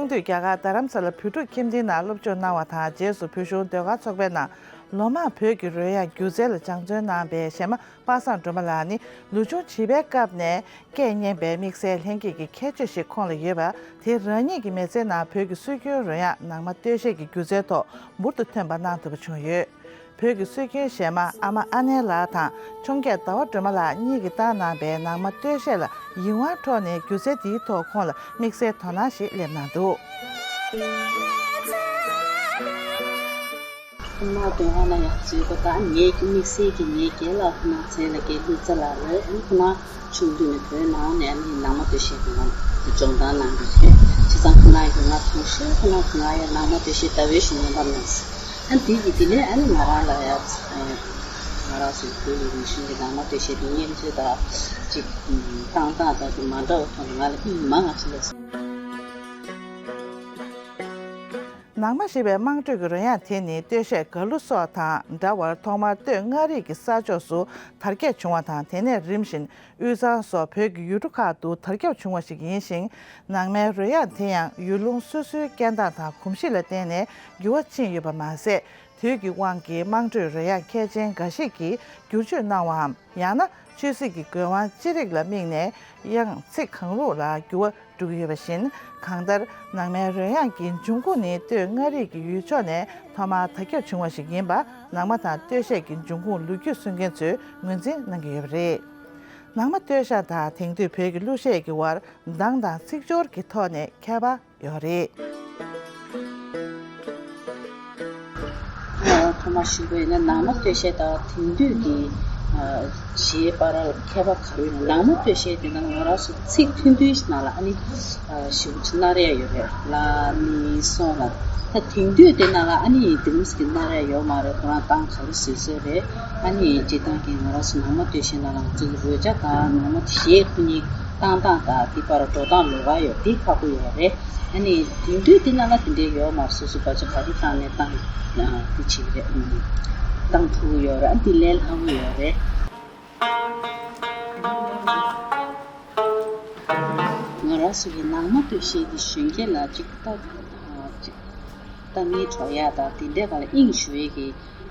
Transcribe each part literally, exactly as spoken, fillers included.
དུས་རྒྱ་གར་རྡ་རམ་ས་ལ་བོད་ཕྲུག་ཁྱིམ་སྡེའི་ནང་སློབ་སྦྱོང་གནང་བ་དང་། རྗེས་སུ་བོད་གཞུང་ཟློས་གར་ཚོགས་པའི་ནང་ལོ་མང་བོད་ཀྱི་རོལ་དབྱངས་སྒྱུ་རྩལ་ལ་སྦྱང་བརྩོན་གནང་པའི་གཞས་མ་པ་སངས་སྒྲོལ་མ་ལགས་ནི། ལོ་ཆུང་བྱིས་པའི་སྐབས་ནས་སྐད་སྙན་པའི་དམིགས་བསལ་ལྷན་སྐྱེས་ཀྱི་ཁྱད་ཆོས་ཤིག་ཁོང་ལ་ཡོད་པ། དེ་རང་ཉིད་ཀྱི་མི་ཚེའི་ནང་བོད་ཀྱི་སྲོལ་རྒྱུན་རོལ་དབྱངས་ནང་མ་སྟོད་གཞས་ཀྱི་སྒྱུ་རྩལ་ཐོག་འབུར་དུ་ཐོན་པ་གནང་ཐུབ་པ་བྱུང་ཡོད། བོད་ཀྱི་སྲོལ་རྒྱུན་གཞས་མ་ཨ་མ་ཨ་ནེ་ལགས་དང་འཕྱོངས་རྒྱས་ཟླ་བ་སྒྲོལ་མ་ལགས་གཉིས་ཀྱིས་བཏང་གནང་པའི་ནང་མ་སྟོད་གཞས་ལ་ཡིད་དབང་འཕྲོག་ནས། སྒྱུ་རྩལ་འདིའི་ཐོག་ཁོང་ལ་དམིགས་བསལ་དོ་སྣང་ཞིག་སླེབས་གནང་འདུག། ཁོང་ནང་དོན་ལ་ཡང་བརྗོད་པ་དང་། ངའི་དམིགས་བསལ་གྱི་ངའི་རྒན་ལགས་ཁོང་ནང་མཚན་ལ་རྒན་ལྷུན་རྩེ་ལགས་རེད། ཨ་ནི་ཁོང་ནང་ཆུང་དུས་ནས་བོད་ནང་ནས་ནི་ནང་མ་སྟོད་གཞས་ཀྱི་ནང་སྦྱོང་བརྡར་གནང་གི་རེད། བྱས་ཙང་ཁོང་ནང་གིས་ང་མཐོང་ཤོས། ཁོང་ནང་གིས་ང་ཡང་ནང་མ་སྟོད་གཞས་ལྟ་བུའི་ཞིག་ཉན་པ་མེད། ཨ་འདི་གི་དེ་ནས་ཨ་ནི་ང་རང་ལ་ཡང་ང་རང་ཚོའི་བོད་ཀྱི་རིག་གཞུང་གི་ནང་མ་སྟོད་གཞས་དེ་སྙན་བརྒྱུད་དང་ཅིག་བཏང་སྟངས་དང་དེ་མ་འདྲ་བ་མཐོང་ནས་ང་ལ་ཨིན་མ་ང་ཚོ་ལ་སོང་། ནང་མ་ཞེས་པའི་དམངས་ཁྲོད་ཀྱི་རོལ་དབྱངས་དེ་ནི་སྟོད་གཞས་གར་གླུ་སོགས་དང་འདྲ་བར་ཐོག་མར་སྟོད་མངའ་རིས་ཀྱི་ས་ཕྱོགས་སུ་དར་ཁྱབ་བྱུང་བ་དང་། དེ་ནས་རིམ་བཞིན་དབུས་གཙང་སོགས་བོད་ཀྱི་ཡུལ་གྲུ་ཁག་ཏུ་དར་ཁྱབ་བྱུང་བ་ཞིག་ཡིན་ཞིང་། ནང་མའི་རོལ་དབྱངས་དེ་ཡང་ཡུལ་ལུང་སོ་སོའི་སྐད་གདངས་དང་གོམས་གཤིས་ལ་བརྟེན་ནས་འགྱུར་བ་ཕྱིན་ཡོད་པ་མ་ཟད། དུས་ཀྱི་དབང་གིས་དམངས་ཁྲོད་རོལ་དབྱངས་མཁས་ཅན་འགའ་ཞིག་གིས་བསྒྱུར་བཅོས་གནང་བའམ། ཡང་ན་ཆོས་སྲིད་ཀྱི་དགོས་དབང་ཅི་རིགས་ལ་དམིགས་ནས་དབྱངས་ཚིག་གང་རུང་ལ་འགྱུར་བ་འགྲོ་གི་ཡོད་པ་བཞིན། གང་ལྟར་ནང་མའི་རོལ་དབྱངས་ཀྱི་འབྱུང་ཁུངས་ནི་སྟོད་མངའ་རིས་ཀྱི་ཡུལ་ཕྱོགས་ནས་ཐོག་མར་དར་ཁྱབ་བྱུང་བ་ཞིག་ཡིན་པ། ནང་མ་དང་སྟོད་གཞས་ཀྱི་འབྱུང་ཁུངས་ལོ་རྒྱུས་གསུང་མཁན་ཚོས་ངོས་འཛིན་གནང་གི་ཡོད་པ་རེད། ནང་མ་སྟོད་གཞས་དང་དེང་དུས་བོད་ཀྱི་གླུ་གཞས་ཀྱི་བར་གདངས་དང་ཚིག་སྦྱོར་གྱི་ཐོག་ནས་ཁྱད་པར་ཡོད་རེད། ཐོག་མར་ཞུས་པ་ཡིན་ན། ནང་མ་སྟོད་གཞས་དང་དེང་དུས་ཀྱི་གཞས་བར་ལ་ཁྱད་པར་ག་རེ་ཡོད་ན། ནང་མ་སྟོད་གཞས་དེ་ནང་ང་རང་ཚོ་ཚིག་ཐུང་ཐུང་ཞིག་ནང་ལ་ཨ་ནི་ཞེ་པོ་ཅིག་སྣ་རལ་ཡོད་རེད། ལ་ནི་སོ་ལ། ད་དེང་དུས་དེ་ནང་ལ་ཨ་ནི་དེ་རིམ་ཞིག་གི་སྣ་རལ་ཡོད་མ་རེད། ཁོ་རང་གདངས་ག་རེ་བཟོས་བཟོས་རེད། ཨ་ནི་སྤྱིར་བཏང་གི་ང་རང་ཚོ་ནང་མ་སྟོད་གཞས་ནང་ལ་ང་ཚོ་གི་རོལ་ཆ་དང་ནང་མ་གཞས་ཁོ་གཉིས་བཏང་སྟངས་དང་དེ་བར་འགྲོ་སྟངས་ལོགས་ཀ་ཡོད། དེ་ཁག་པོ་ཡོད་རེད། ཨ་ནི་དེང་དུས་དེ་ནང་ལ་དེ་འདྲའི་ཡོད་མ་རེད། སོ་སོ་བ་ཆ་ག་རེ་བཏང་ནས་བཏང་དེ་བྱེད་ཀྱི་རེད། ཨ་བཏང་ཐུབ་ཀྱི་ཡོད་རེད། ཨ་དེ་ལས་སླ་པོ་ཡོད་རེད། ང་རང་ཚོ་གི་ནང་མ་སྟོད་གཞས་ཀྱི་གཞོན་སྐྱེས་ལ་ཅིག་ལྟ་ཅིག་ལྟ་མིན་སྒྲོག་ཡག་དང་དེ་འདྲའི་སྒང་ལ་དབྱིངས་ཞུགས་ཡས་ཀྱི་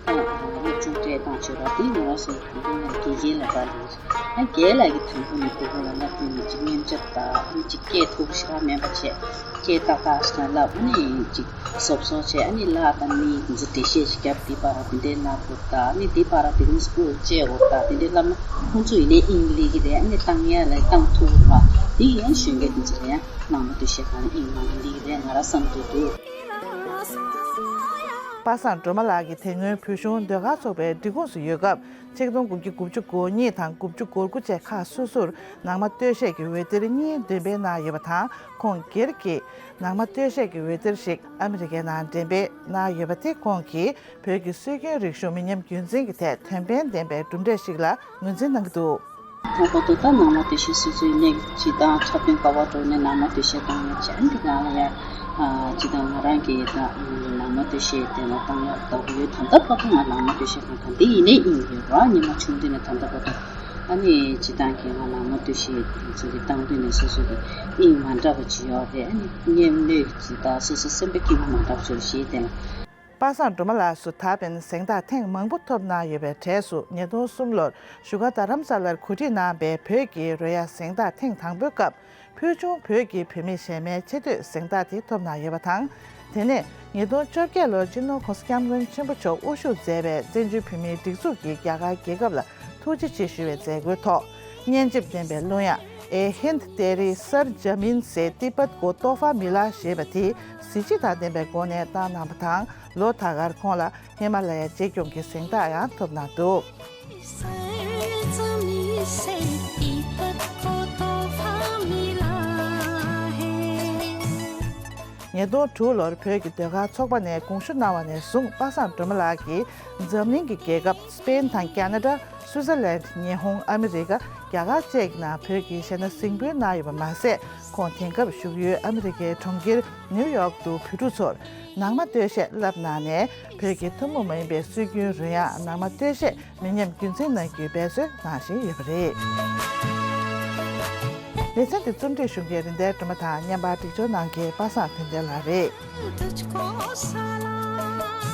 སློབ་སྦྱོང་སྤྲད་སྟངས་བྱེད་རོགས། དེ་ང་རང་ཚོ་དགེ་རྒན་ལ་དགེ་རྒན་ལ་དགའ་འདུག་ཨ་རྒན་ལགས་ཀྱིས་དང་པོ་ནས་སྤུ་གུ་ལ་བསླབ་དུས་ནས་ཅིག་མཉེན་ཆས་དང་ཨ་ནི་ཅིག་སྐད་མཐོ་པོ་ཞེ་དྲག་མེད་པ་བྱས། སྐད་ཏག་ཏག་ཞིག་ལ་བསླབ། ཨ་ནི་ཅིག་སོབ་སོབ་བྱས། ཨ་ནི་ལག་དང་མིག་འདི་ཚོ་འགྲེལ་བཤད་ཅིག་བརྒྱབ། དེ་བར་དེ་འདྲའི་གནང་དགོས་ད། ཨ་ནི་དེ་བར་དེ་རིང་སྐུ་བཅད་དགོས་ད། དེ་འདྲའི་བསླབ་ན་ཁོང་ཚོ་ཡིན་ནའི་དབྱིངས་སླེབས་ཀྱི་རེད། ཨ་ནི་བཏང་ཡག་ལ་བཏང་ཐུབ་པ་དེ་ཡིན་ན་གཞོན་སྐྱེས་དེ་ཚོ་ལ་ཡང་ནང་མ་སྟོད་གཞས་སྒང་ལ་དབྱིངས་མང་པོ་སླེབས་ཀྱི་རེད་ང་རང་བསམ་གྱི་འདུག། པ་སངས་སྒྲོལ་མ་ལགས་ཀྱིས་དེ་སྔོན་བོད་གཞུང་ཟློས་གར་ཚོགས་པའི་སྒྲིག་ཁོངས་སུ་ཡོད་སྐབས། ཆིག་སྟོང་དགུ་བརྒྱ་དགུ་བཅུ་གོ་གཉིས་དང་དགུ་བཅུ་གོ་དགུ་བཅས་ཁག་སོ་སོར་ནང་མ་སྟོད་གཞས་ཀྱི་འོད་སྡེར་གཉིས་འགྲེམས་སྤེལ་གནང་ཡོད་པ་དང་། ཁོང་སྒེར་གྱིས་ནང་མ་སྟོད་གཞས་ཀྱི་འོད་སྡེར་ཞིག་ཨ་མི་རི་ཀའི་ནང་འགྲེམས་སྤེལ་གནང་ཡོད་པ་དེ་ཁོང་གིས་བོད་ཀྱི་སྲོལ་རྒྱུན་རིག་གཞུང་མི་ཉམས་རྒྱུན་འཛིན་གྱི་ཐད་དོན་ཕན་ལྡན་པའི་གྲུབ་འབྲས་ཤིག་ལ་ངོས་འཛིན་གནང་གི་འདུག། ཁོང་ཁོ་ཚོ་ད་ནང་མ་སྟོད་གཞས་སོ་སོའི་གནས་ཀྱི་སྤྱི་དང་འཁྲབ་སྟོན་ག་པར་འགྲོ་ནས་ནང་མ་སྟོད་གཞས་བཏང་ཡོད་ཅེས། ཨ་ནི་དེ་གང་ལ་ཡ་སྤྱི་དང་ང་རང་གིས་ད་ནང་མ་སྟོད་གཞས་དེ་ལ་བཏང་ཡག་ལྟ་བུ་ཡོད། ད་ལྟ་བར་དུ་ང་ནང་མ་སྟོད་གཞས་གང་གང་དེ་ཡིན་ནའི་དབྱིངས་ཡོད་ར། ཉི་མ་ཆུང་དུས་ནས་ད་ལྟ་བར་དུ། ཨ་ནི་སྤྱིར་བཏང་གི་ང་ནང་མ་སྟོད་གཞས་དེ་ཚོ་གི་བཏང་དུས་ནས་སོ་སོ་གི་དབྱིངས་མ་འདྲ་བ་ཅིག་ཡོད་རེད། ཨ་ནི་སྙན་ནུས་ཅིག་དང་སོ་སོ་སེམས་པའི་སྐྱིད་པོ་མ་འདྲ་བ་ཅིག་ཞིག་དེ་ལ། པ་སངས་སྒྲོལ་མ་ལགས་སུ་ད་ཕན་གཟེངས་རྟགས་ཐེངས་མང་པོ་ཐོབ་གནང་ཡོད་པའི་གྲས་སུ། ཉིས་སྟོང་གསུམ་ལོར་བཞུགས་སྒར་རྡ་རམ་ས་ལར་གོ་སྒྲིག་གནང་པའི་བོད་ཀྱི་རོལ་དབྱངས་གཟེངས་རྟགས་ཐེངས་དང་པོའི་སྐབས། ཕུལ་བྱུང་བོད་ཀྱི་བུད་མེད་གཞས་མའི་ཆེ་བསྟོད་གཟེངས་རྟགས་དེ་ཐོབ་གནང་ཡོད་པ་དང་། དེ་ནས་ཉིས་སྟོང་བཅོ་བརྒྱད་ལོར་སྤྱི་ནོར་༸གོང་ས་༸སྐྱབས་མགོན་ཆེན་པོ་མཆོག་དབུ་བཞུགས་མཛད་པའི་བཙན་བྱོལ་བོད་མིའི་སྒྲིག་འཛུགས་ཀྱིས་རྒྱ་གར་རྒྱལ་ཁབ་ལ་ཐུགས་རྗེ་ཆེ་ཞུ་བའི་མཛད་སྒོའི་ཐོག་སྙན་འཇེབས་ལྡན་པའི་གླུ་དབྱངས་ཨེ་ཧིན་ཏེ་རི་སར་ཇ་མིན་སེ་ཏི་པད་ཀོ་ཏོ་ཧྥ་མི་ལ་ཞེས་པ་དེ་གཟི་བརྗིད་དང་ལྡན་པའི་སྒོ་ནས་བཏང་གནང་བ་དང་། ལོ་ད་གར་ཁོང་ལ་ཧི་མ་ལ་ཡ་བརྗེ་སྐྱོང་གི་གཟེངས་རྟགས་ཡང་ཐོབ་གནང་འདུག། ཉིས་སྟོང་དྲུག་ལོར་བོད་ཀྱི་ཟློས་གར་ཚོགས་པ་ནས་དགོངས་ཞུ་གནང་བ་ནས་བཟུང་། པ་སངས་སྒྲོལ་མ་ལགས་ཀྱིས་འཛམ་གླིང་གི་རྒྱལ་ཁབ་སི་པེན་དང་ཁ་ན་ཌ། སུའི་ཙར་ལན། ཉི་ཧོང་། ཨ་མི་རི་ཀ། རྒྱ་གར་བཅས་ཀྱི་ནང་བོད་ཀྱི་གཞས་སྣ་གཟིགས་འབུལ་གནང་ཡོད་པ་མ་ཟད། ཁོང་དེང་སྐབས་བཞུགས་ཡུལ་ཨ་མི་རི་ཀའི་གྲོང་ཁྱེར་ནིའུ་ཡོག་ཏུ་བོད་ཕྲུག་ཚོར་ནང་མ་སྟོད་གཞས་བསླབ་གནང་ནས། བོད་ཀྱི་ཐུན་མོང་མ་ཡིན་པའི་སྲོལ་རྒྱུན་རོལ་དབྱངས་ནང་མ་སྟོད་གཞས་མི་ཉམས་རྒྱུན་འཛིན་གནང་རྒྱུའི་འབད་རྩོལ་གནང་བཞིན་ཡོད་པ་རེད། ལེ་ཚན་འདི་རྩོམ་སྒྲིག་ཞུ་མཁན་རིན་ལྡན་སྒྲོལ་མ་དང་། བརྙན་པར་སྒྲིག་སྦྱོར་གནང་མཁན་པ་སངས་བསྟན་འཛིན་ལགས་རེད།